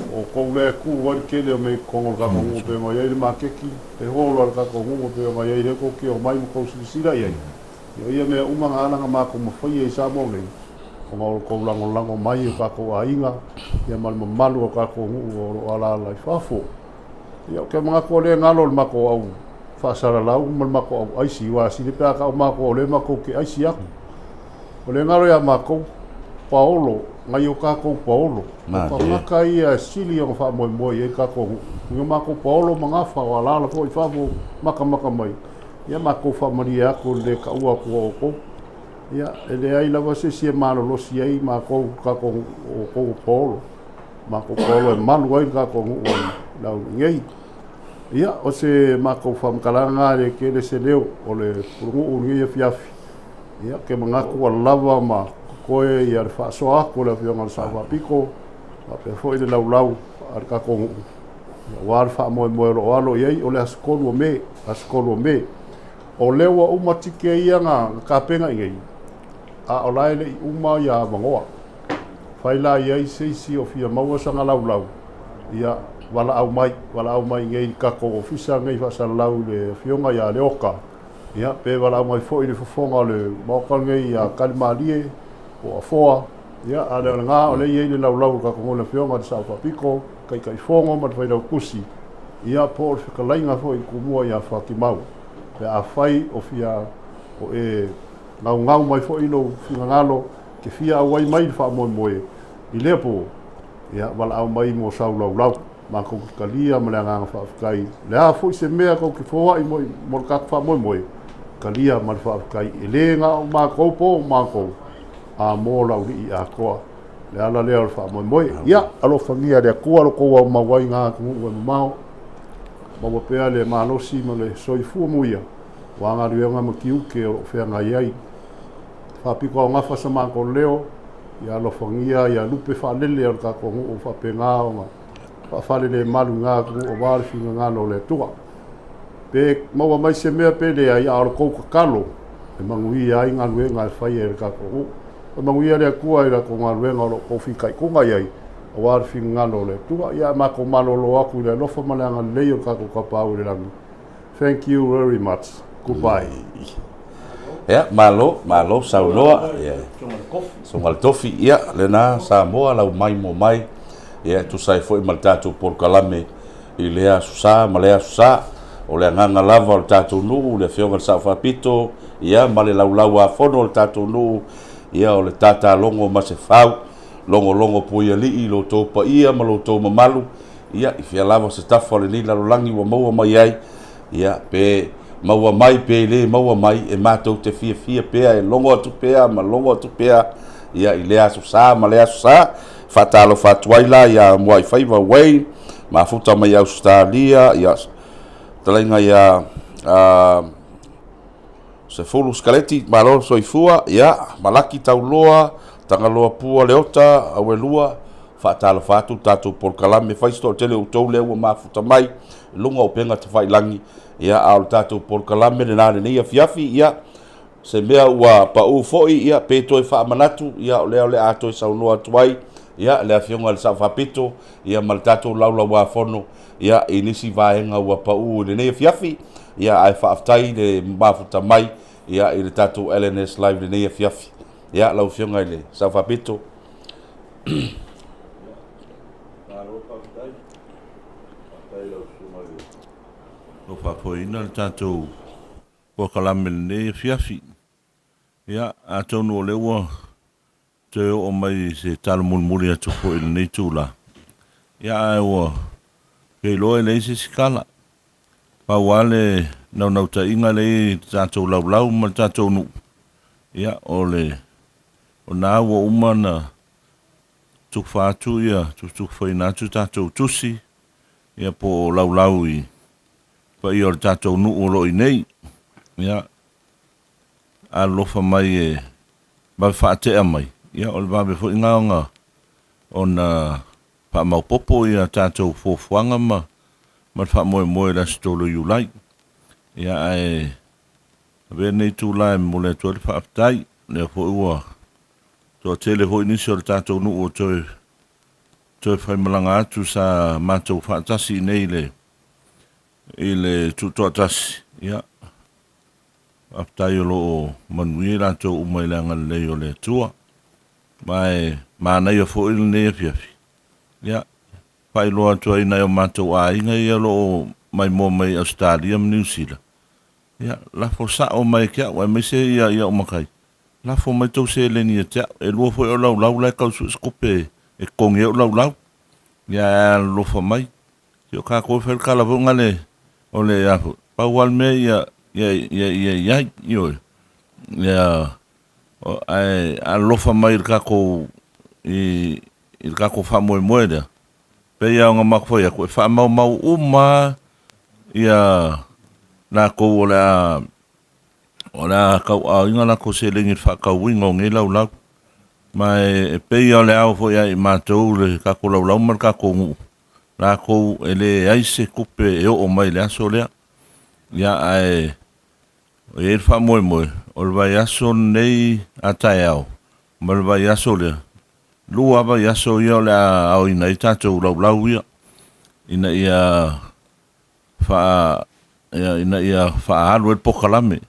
O outou lea e tu ai le tele o mea i totonu o le tatou nuu e pei ona i ai le maketi, le hall a le tatou nuu e pei ona i ai lea tou te omai ma tou silasila i ai. Ia, o ia mea uma na ala na matou mafaia i Samoa nei, ona o le tou lagolago mai i o tatou aiga, ia ma le mamalu o tatou nuu o lo o alaala i fafo. Ia, ou te manatu o lea e galo le matou au faasalalau ma le matou au aisi, aua sili pe a tau matou o lea matou te aisi atu. O lea e galo ia matou, paolo, nai o tatou paolo. O tagata ia e sili ona faamoemoe i ai le tatou nuu. I o matou paolo ma gafa o alaala foi i fafo makamaka mai, ia matou faamalie atu i le le taua atu o outou. Ia, e leai lava se isi e malolosi ai makou le tatou nuu, o outou o paolo, matou paolo e malu ai le tatou nuu i Laulii nei. Ia, o se matou faamatalaga lena e le tele se leo o le Pulenuu i lenei afiafi. Ia, ou te manatu ua lava ma totoe ia le faasoa atu a le Afioga i le Sao Faapito, faapea foi le laulau a le tatou nuu, aua le faamoemoe o lo o alo i ai, o le aso 3 o Me, aso 3 o Me. O lea ua uma tike ia na tapena i nei, a o la e le i uma ia avanoa. Fai la i ai se isi o fia maua sana laulau, ia valaau mai, valaau mai i nei i le tatou ofisa nei faasalalau i le Afioga ia Leota, ia pe valaau mai foi i le fofoga o le Maota lenei ia Talimalie po o Afoa, ia a o lena o lea e i ai le laulau o le tatou le Afioga i le Sao Faapito, Taitaifono ma le Failautusi, ia po o le fetalaiga foi i le Tumua ia Fatimau. Pe afai o fia o e gaugau mai foi lou finagalo e te fia auai mai i le faamoemoe i lea po, ia valaau mai mo sau laulau. Matou te talia ma le agaga faafetai. O le a foi se mea tou te foai mo le tatou faamoemoe, talia ma le faafetai. E le na o matou po o matou, a mo Laulii atoa. Le ala lea o le faamoemoe. Ia, alofagia e le Atua lo tou aumau ai i atunuu e mamao. Maua pea le malosi ma le soifua muia aua galuega ma tiute o lo o feagai ai. Faapito aogafa sa matou leo, ia alofagia ia lupe faalele o le tatou nuu faapena ona faafalelemalu i na atunuu aua le finagalo o le Atua. Pe maua mai se mea pe leai, a o le tou tatalo e manuia ai galuega e faia e le tatou nuu. E manuia le Atua i la tou galuega o lo o tou fitaituga i ai, aua le finagalo o le Atua. Ia, matou malolo atu i le alofa ma le agalelei o le tatou Tapaau i le lagi. Thank you very much. Goodbye. Ia, malo, malo saunoa. Ia, Susuga i le Tofi. Ia, lena Samoa lau mai mo mai. Ia, e tusa ai foi ma le tatou polokalame i lea aso sa ma lea aso sa. O le agaga lava o le tatou nuu, le Afioga i le Sao Faapito, ia, ma le Laulau-a-Fono o le tatou nuu, ia, o le tatalogo ma se fau, logologo puialii i lo outou paia ma lo outou mamalu, ia, i fea lava se tafa o lenei lalolagi ua maua mai ai, ia, pe maua mai pe le maua mai, e matou te fiafia pea e logo atu pea ma logo atu pea, ia, i lea aso sa ma lea aso sa. Faatalofa atu ai la ia Muaifaiva Wayne, mafuta mai Ausetalia, ia, fetalaiga ia Sefulu Sikaleti, malo le soifua, ia, Malaki Tauloa, Tagaloa Pua Leota, Auelua, faatalofa atu le tatou polokalame, fai se toatele o outou lea ua mafuta mai i luga o upega tafailagi, ia, a o le tatou polokalame lena lenei afiafi, ia, se mea ua pau foi, ia, pe toe faamanatu, ia, o lea o le a toe saunoa atu ai, ia, le Afioga i le Sao Faapito, ia, ma le tatou Laulauafono, ia, i nisi vaega ua pau i lenei afiafi, ia, ae faafetai le mafuta mai, ia, i le tatou LNS Live i lenei afiafi. Ia, lau Afioga i le Sao Faapito. Malo faafetai. Faafetai i lau Susuga i le ua faafoeina le tatou polokalame i lenei afiafi. Ia, atonu o lea ua toe oo mai se tala mulimuli atu foi i lenei itula, ia ae ua ke iloa e leai se isi tala. Pau lava le naunautaiga lea i le tatou laulau ma le tatou nuu, ia o le o na ua uma ona tufa atu ia tufatufaina atu tatou tusi ia po o laulau i paia o le tatou nuu o lo o i nei. Ia alolofa mai e vave faatea mai, ia o le vave foi lena ona ona faamaopoopo ia tatou fuafuaga ma ma le faamoemoe i le aso 3 o Iulai. Ia ae avea lenei itula e momoli atu ai le faafetai, lea foi ua toatele foi nisi o le tatou nuu ua toe toe faimalaga atu sa matou faatasi i inei i le i le Tutoatasi, ia Faafetai o lo o manuia i latou uma i le agalelei o le Atua. Ma e manaia foi lenei afiafi, ia, faailoa atu ai i nai o matou aiga ia o lo o maimoa mai i Ausetalia ma Niu Sila, ia, lafo sao mai ia te au, aemaise ia au matai, lafo mai tou seleni ia te au. E lua foi au laulau la e tau sue se tupe e totogi ai au laulau. Ia ae alolofa mai. Se o tatou e fai le tala foi lena o le a foi, pau lava le mea ia ia ia ia i ai, ioe. Ia Ae alolofa mai i le tatou i i le tatou faamoemoe lea, pei lava ona matou fai atu, e faamaumau uma lava ia latou o le a o le a tauaaoina latou seleni i le faatauina o nei laulau. Ma e pei lava o le ao foi ia i matou le tatou laulau ma le tatou nuu, latou e leai se tupe e oo mai i le aso lea. Ia ae E i ai le faamoemoe, o le vaiaso lenei a taeao ma le vaiaso lea, lua lava vaiaso ia o le a aoina ai tatou laulau ia, ina ia faa, ina ia faaalu ai le polokalame.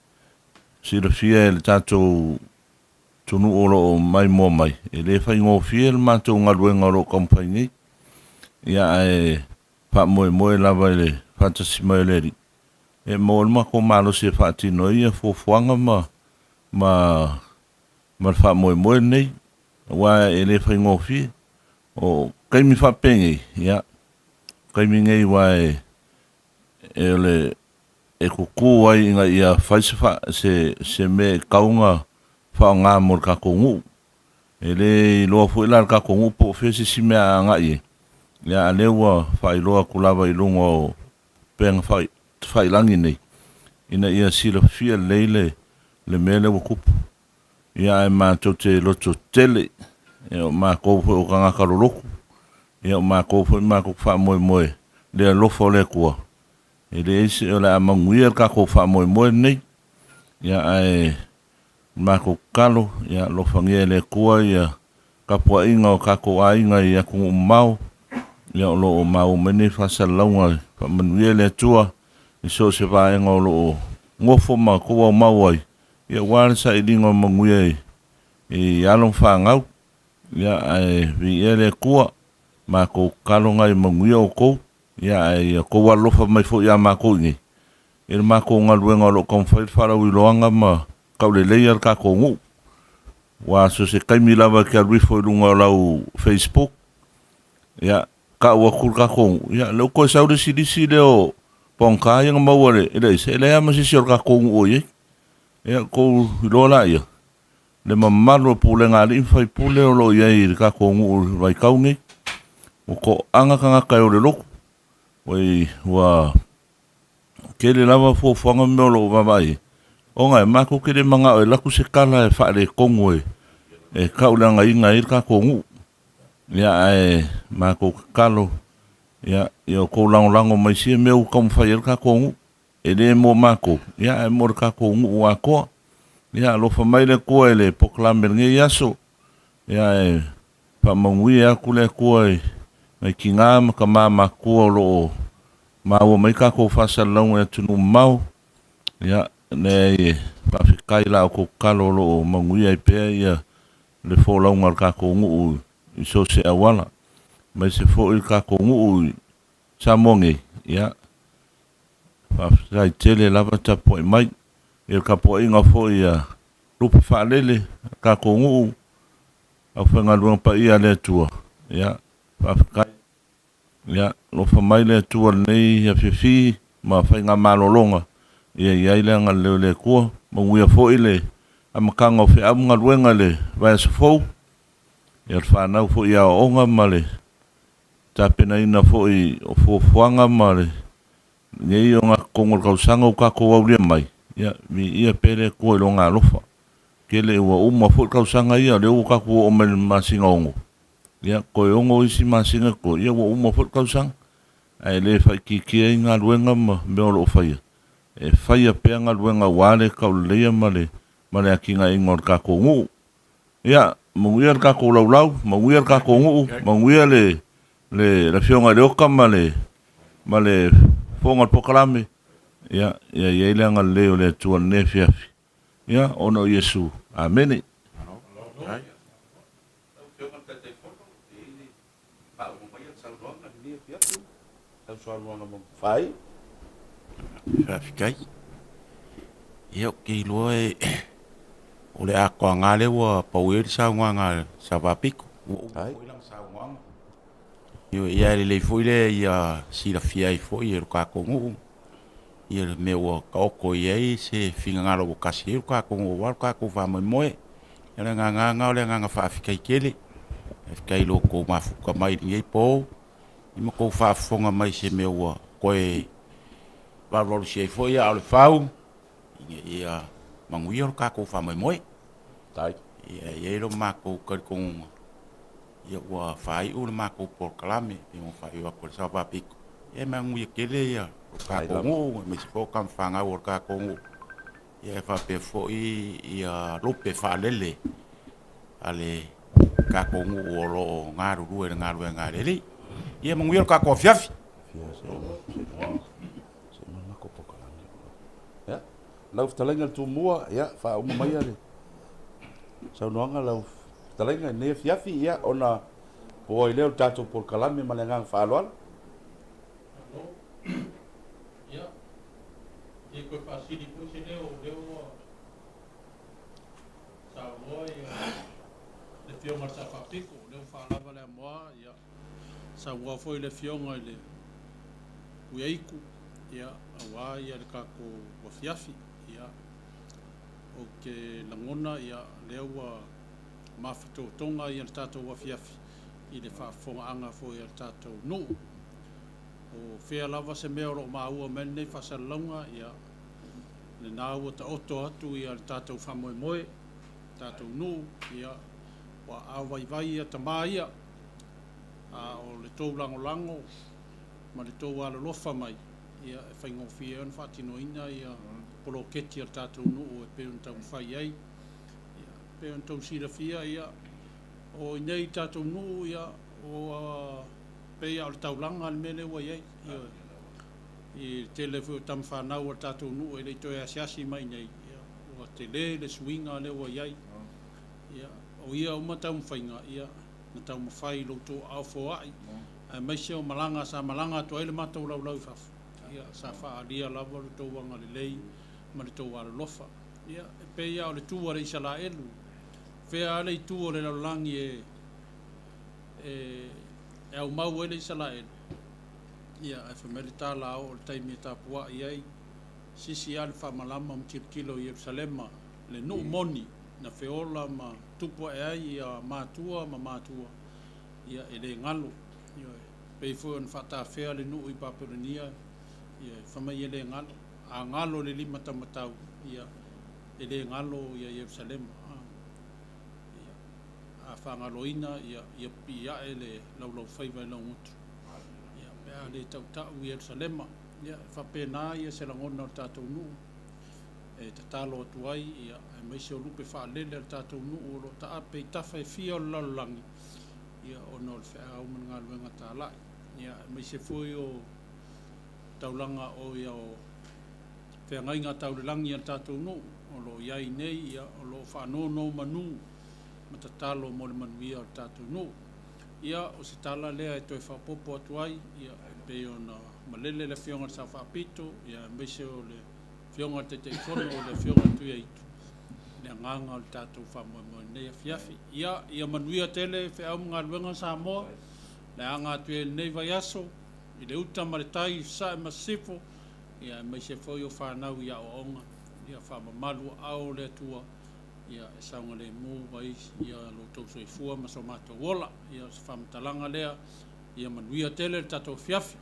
Silafia e le tatou atunuu o lo o maimoa mai, e le faigofie le matou galuega o lo o taumafai nei. Ia ae faamoemoe lava i le faatasi mai o le Alii e maua ai le matou malosi e faatino ai ia fuafuaga ma ma ma le faamoemoe lenei, aua e le faigofie. O taimi faapenei, ia, o taimi nei aua e e o le e tutu ai ina ia fai se se se mea e tatau ona faaaoga mo le tatou nuu. E le iloa foi la e le tatou nuu po o fea se isi mea a agai i ai, ia a o lea ua faailoa atu lava i luga o upega tafailagi nei, ina ia silafia lelei le le mea lea ua tupu. Ia ae matou te loto tele, ia o matou foi o tagata lolotu, ia o matou foi matou te faamoemoe i le alofa o le Atua, e leai se o le a manuia le tatou faamoemoe lenei. Ia ae matou tatalo, ia alofagia e le Atua ia tapuaiga o tatou aiga i atunuu mamao, ia o lo o maua mai nei faasalalauga, faamanuia le Atua i so o se vaega o lo o nofo ma outou aumau ai, ia aua le sailiga o manuia i alo ma fanau. Ia ae viia le Atua, matou tatalo na ia manuia outou. Ia, ae ia outou alolofa mai foi ia matou i inei, i le matou galuega o lo o taumafai le faalauiloaga ma tauleleia le tatou nuu. Aua so o se taimi lava e te alu ifo i luga o lau Facebook, ia, tau atu le tatou nuu, ia, lea ua toe sau le isi lisi lea o pogata ia na maua e le aisa, e leai lava ma se isi o le tatou nuu o i ai. Ia, outou iloa laia, le mamalu o pulega a alii ma faipule o lo o i ai i le tatou nuu i le vaitau lenei. Ua toaga tagata e o i le lotu, ua tele lava fuafuaga ma mea o lo o vaavaai i ai, ona e matou te le manao e alu atu se tala e faaletonu e tauleagaina ai le tatou nuu. Ia ae matou tatalo, ia outou lagolago mai i sia mea ua taumafai ai le tatou nuu. E le mo matou, ia ae mo le tatou nuu atoa. Ia alofa mai le Atua i le polokalame i lenei aso. Ia ae faamanuia atu le Atua i nai tina ma tama matutua o lo o maua mai tatou faasalalauga i atunuu mamao. Ia leai e faafetai i la outou tatalo o lo o manuia ai pea ia le folauga a le tatou nuu i so o se auala, aemaise foi le tatou nuu i Samoa nei, ia, faafetai tele lava tapuai mai. Ia le tapuaiga foi a Lupe Faalele, le tatou nuu, aufaigaluega paia a le Atua, ia, faafetai. Ia, alofa mai le Atua i lenei afiafi ma faigamalologa, ia i ai le agalelei o le Atua. Manuia foi le amataga o feau ma galuega i le vaiaso fou, ia le fanau foi i aoaoga ma le tapenaina foi o fuafuaga ma lenei ogatotonu o le tausaga ua tatou aulia mai, ia, viia pea le Atua i Lona alofa. Tele ua uma foi tausaga ia, o lea ua tatou oo mai i le masina 6, ia, toe 6 isi masina totoe, ia ua uma foi le tausaga. Ae le faaitiitia ai galuega ma mea o lo o faia, e faia pea galuega aua le tauleleia ma le ma le atinaeina o le tatou nuu. Ia, manuia le tatou laulau, manuia le tatou nuu, manuia le le Afioga i le Oka ma le ma le fofoga o le polokalame. Ia, ia i ai le agalelei o le Atua i lenei afiafi. Ia, ona o Iesu. Amene. Faafetai. Ia ou te iloa e o le atoaga lea ua pau i ai le saunoaga a le Sao Faapito. Ua uma foi lana saunoaga. Ioe, ia e lelei foi lea ia silafia ai foi e lo tatou nuu ia le mea ua taoto i ai se finagalo ua tasi i ai lo tatou nuu aua lo tatou faamoemoe. Ia o le agaga lena o le agaga faafetai tele. Faafetai i lo outou mafuta mai i lenei po, ia ma tou faafofoga mai i se mea ua toe valuvalusia ai foi aa o le fau, ina ia manuia lo tatou faamoemoe. Faafetai. Ia e i ai lo matou talitonuga, ia ua faaiu le matou polokalame, pei ona faaiu atu e le Sao Faapito, ia e manuia tele ia lo tatou nuu, aemaise foi o tama fanau a lo tatou nuu, ia e faapea foi ia lupe faalele a le tatou nuu o lo o galulue i le galuega a le Alii. Ia manuia lo tatou afiafi. Ia, lau fetalaiga le Tumua, ia, faauma maia le saunoaga lau fetalaiga i lenei afiafi, ia, ona po ai lea o le tatou polokalame ma le agaga faaaloalo. Malo. Ia, e toe faasili foi se leo, o lea ua saunoa ia le Afioga i le Sao Faapito, o lea ua faalava le amoa, ia, saunoa foi le Afioga i le Tuiaitu, ia, aua ia le tatou afiafi. Ia, ou te lagona, ia, lea ua mafatotoga ia le tatou afiafi i le faafofogaaga foi a le tatou nuu. O fea lava se mea o lo o maua mai ai lenei faasalalauga, ia, lena ua taoto atu ia le tatou faamoemoe, le tatou nuu, ia, ua aao vaivai ia tama ia, a o le tou lagolago ma le tou alolofa mai, ia, e faigofie ai ona faatinoina ia poloketi a le tatou nuu e pei ona taumafai ai. Ia, e pei ona tou silafia, ia, o i inei i le tatou nuu, ia, ua pei lava o le taulaga le mea lea ua i ai. Ioe. I le tele foi o tama fanau a le tatou nuu e le i toe asiasi mai i inei, ia, ua tele le suiga lea ua i ai. Ia, o ia uma taumafaiga, ia, na taumafai i lo outou aao foai, aemaise o malaga sa malaga atu ai le matou laulau i fafo, ia, sa faaalia lava lo outou agalelei ma le tou alolofa. Ia, e pei lava o le tu a le Isalaelu, fea lava le itu o le lalolagi e, e, e aumau ai le Isalaelu, ia, ae fai mai le tala a oo i le taimi e tapuai ai, sisi lava le faamalama ma tilotilo i Ierusalema, le nuu moni na feola ma tupu ae ai ia matua ma matua, ia, e le galo. Ioe. Pei foi ona faatafea le nuu i Papelonia, ia, fai mai e le galo. A galo le limataumatau, ia, e le galo ia Ierusalema. Ia, a faagaloina, ia, ia pipii ae le laulaufaiva i laugutu, ia, pe a le tautau Ierusalema. Ia, e faapena ia se lagona o le tatou nuu e tatalo atu ai, ia, aemaise o lupe faalele a le tatou nuu o lo o taape i tafa e fia o le lalolagi, ia, ona o le feau ma le galuega talai. Ia, aemaise foi o taulaga o ia o feagaiga tau le lagi a le tatou nuu o lo o i ai nei, ia, o lo o faanonomanu ma tatalo mo le manuia o le tatou nuu. Ia, o se tala lea e toe faaopoopo atu ai, ia, e pei ona malele le Afioga i le Sao Faapito, ia, aemaise o le Afioga i le Taitaifono, o le Afioga i le Tuiaitu, le agaga o le tatou faamoemoe i lenei afiafi. Ia, ia manuia tele feau ma galuega a Samoa, le aga atu i lenei vaiaso, i le uta ma le tai i Sasae ma Sisifo, ia, aemaise foi o fanau i aoaoga, ia faamamalu aao o le Atua, ia, e saogalemu ai ia lo outou soifua ma so matou ola. Ia, o se faamatalaga lea, ia manuia tele le tatou afiafi.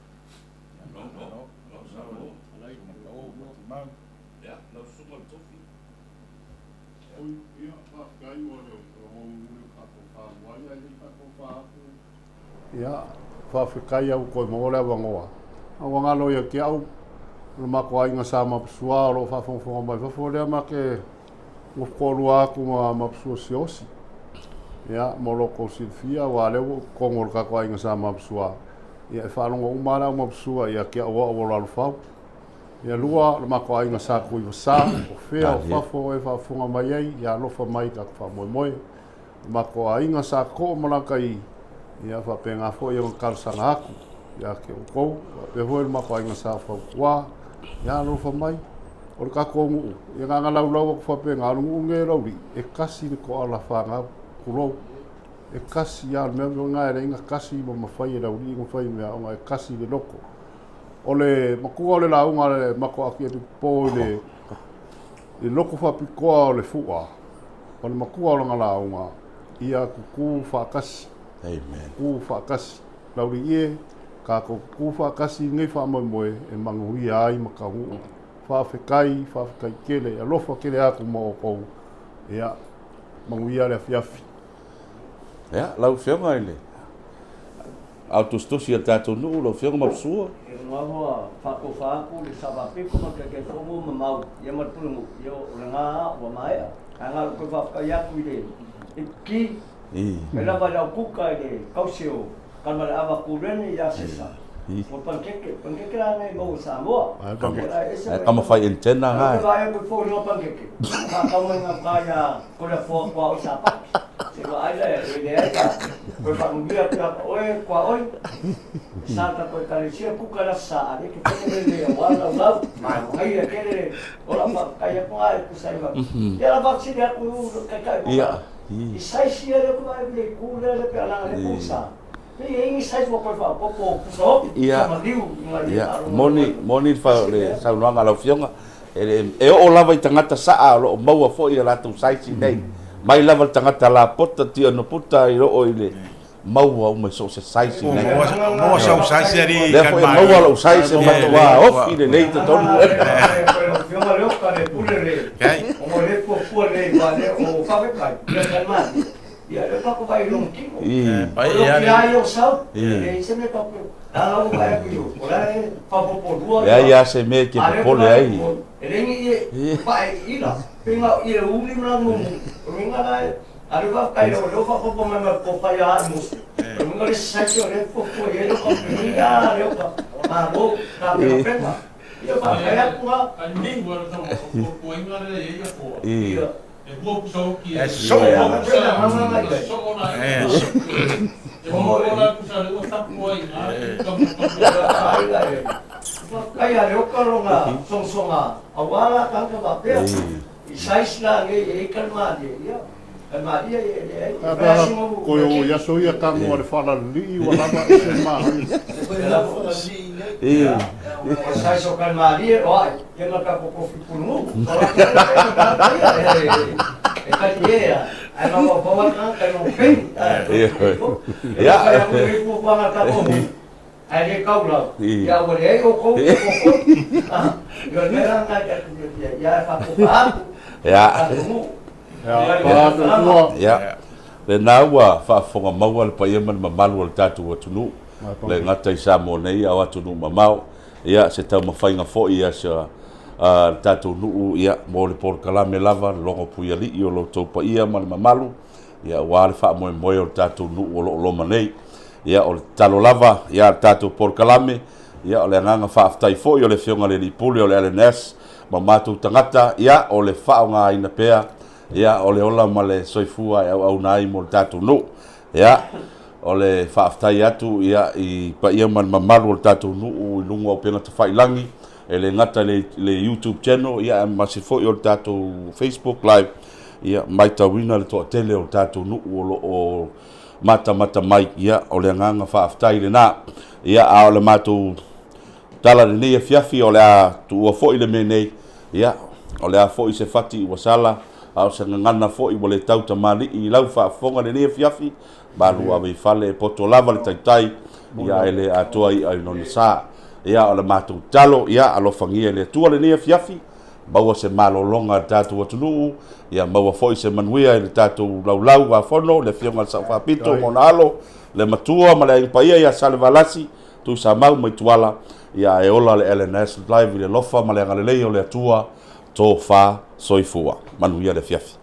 Ia, faafetai au koe maua le avanoa. A ua galo ia te au, o le matou aiga sa Mapusua o lo o faafogafoga mai fafo lea ma te nofo toalua atu ma Mapusua Siaosi. Ia, mo lo tou silafia, aua lea ua ou totonu o le tatou aiga sa Mapusua. Ia, e faalogo uma lava le au Mapusua ia te au au o Lalofau. Ia lua, o le matou aiga sa Tuivasa, o fea o fafo e faafofoga mai ai, ia alofa mai i tatou faamoemoe. Matou aiga sa koo ma laka i, ia faapena foi ona talosaga atu ia te outou, faapea foi le matou aiga sa fautua, ia alofa mai. O le tatou nuu, ia na ona laulau atu faapena, o le nuu lenei o Laulii, e tasi le toala fanau, tulou, e tasi lava, o le mea lena e leai ona tasi ma mafai e Laulii ona fai mea ona e tasi le loto. O le matua o le lauga a le matou atiatipopo i le loto faapitoa o le Fua. Ma le matua o lana lauga, ia kukū faatasi. Amen. Kukū faatasi. Laulii e, kākou kukū faatasi i lenei faamoemoe e manuia ai ma taunuu. Faafetai, faafetai tele, alofa tele atu ma outou. Ia, manuia le afiafi. Ia, lau Afioga i le Ao tusitusi a le tatou nuu, lau Afioga Maposua. E lava faatofa atu le Savapiko ma le Taitaifono ma Mau ia ma le Pulenuu, ia o lena lava ua maea. Ae na o le toe faafetai atu i le Ipiki, mai lava i lau kuka i le tausi o Kalmaleava Kureni ia Sesa. O le panikeke, panikeke la nei maua i Samoa. Ae kama fai antenna na. Ae vaai atu i foliga panikeke, faatau mai gauta ia Toleafoa Tuaoi Sapati. Se vaai la e leai ka toe faanuia atu ia oe Tuaoi. E sa ta toe ekalesia kuka le aso sa ale ke tele le le aua laulau. Manaia tele o lau faafetai atu na e tusa ai ma. Ia la faafesili atu taitai o ka. I size ia lea ku vaai le ku lea le pe alanga le pusa. Ia, ia, moni, moni le saunoaga a lau Afioga, e oo lava i tagata saa o lo o maua foi a latou size nei, mai lava le tagata lapota, tionoputa i oo i le maua uma i so o se size nei. Maua sau size alii Lea foi e maua lou size e matua ofi lelei i totonu. Ia lea pa ko vai long kimo. O lo ki ai o sau. E se me pa ko. Na la vai ku yo. O la e pa po po lua. Leai a se mea e te popole ai. E le ngi e pa e ila. Pinga i e uli mla mu. O nga la e a le va kai o lo fa po po ma ma po pa ya mu. O nga le sa ki o le po po e lo ka ni a le o ka. Ma mo ka pe pe ma. Ia pa kai a ku ha. Ai ni ua le tau o ko inga le e ia ko. Ia. E rua pusa hoki e. E soo. E soo la. E soo la pusa le ua tapu ai ngā ka mo ka mo. Kai a leoka longa songsonga aua la tanga faapea i size la nei e i kalmalie ia kalmalie e leai e fai a sina u Koe o i aso ia tago a le faalalilii ua lava ese manaia. O size o kalmalie o ai Ia ma ka kokofi pulungu. O la ka ka ia e ka ia ai ma ma pa ka ka no pe. Ia. Ia ko ni ko pa ka ko. Ai le kau la. Ia wa le o ko ko ko. Ia le ra ka ka ia ia fa ko pa. Ia. Ia. Ia. Lena ua faafofoga maua le paia ma le mamalu o le tatou atunuu, le gata i Samoa nei a o atunuu mamao. Ia, se taumafaiga foi ia se a le tatou nuu, ia, mo le polokalame lava, le logo puialii o lo outou paia ma le mamalu, ia, aua le faamoemoe o le tatou nuu o lo o loma nei. Ia, o le tatalo lava, ia, a le tatou polokalame, ia, o le agaga faafetai foi o le Afioga i le Alii Pule o le LNS ma matou tagata, ia, o le faaaogaina pea, ia, o le ola ma le soifua e auauna ai mo le tatou nuu. Ia, o le faafetai atu ia i paia ma le mamalu o le tatou nuu i luga o upega tafailagi, e le gata i le YouTube channel, ia aemaise foi o le tatou Facebook live, ia maitauina le toatele o le tatou nuu o lo o matamata mai, ia o le agaga faafetai lena. Ia, a o le matou tala i lenei afiafi, o le a tuua foi le mea nei, Ia, o le a foi se fati ua sala, a o se gagana foi ua le tau tamalii i lau faafofoga i lenei afiafi, malu ave i fale e poto lava le taitai, ia ae le atoa i'a i lona sa. Ia, o le matou tatalo, ia alofagia e le Atua lenei afiafi, maua se malologa i le tatou atunuu, ia maua foi se manuia i le tatou laulau a fono, le Afioga i le Sao Faapito ma ona alo, le Matua ma le Aiga Paia ia Salevalasi, Tuisamau mai Tuala, ia e ola le LNS Live i le alofa ma le agalelei o le Atua, tofa soifua. Manuia le afiafi.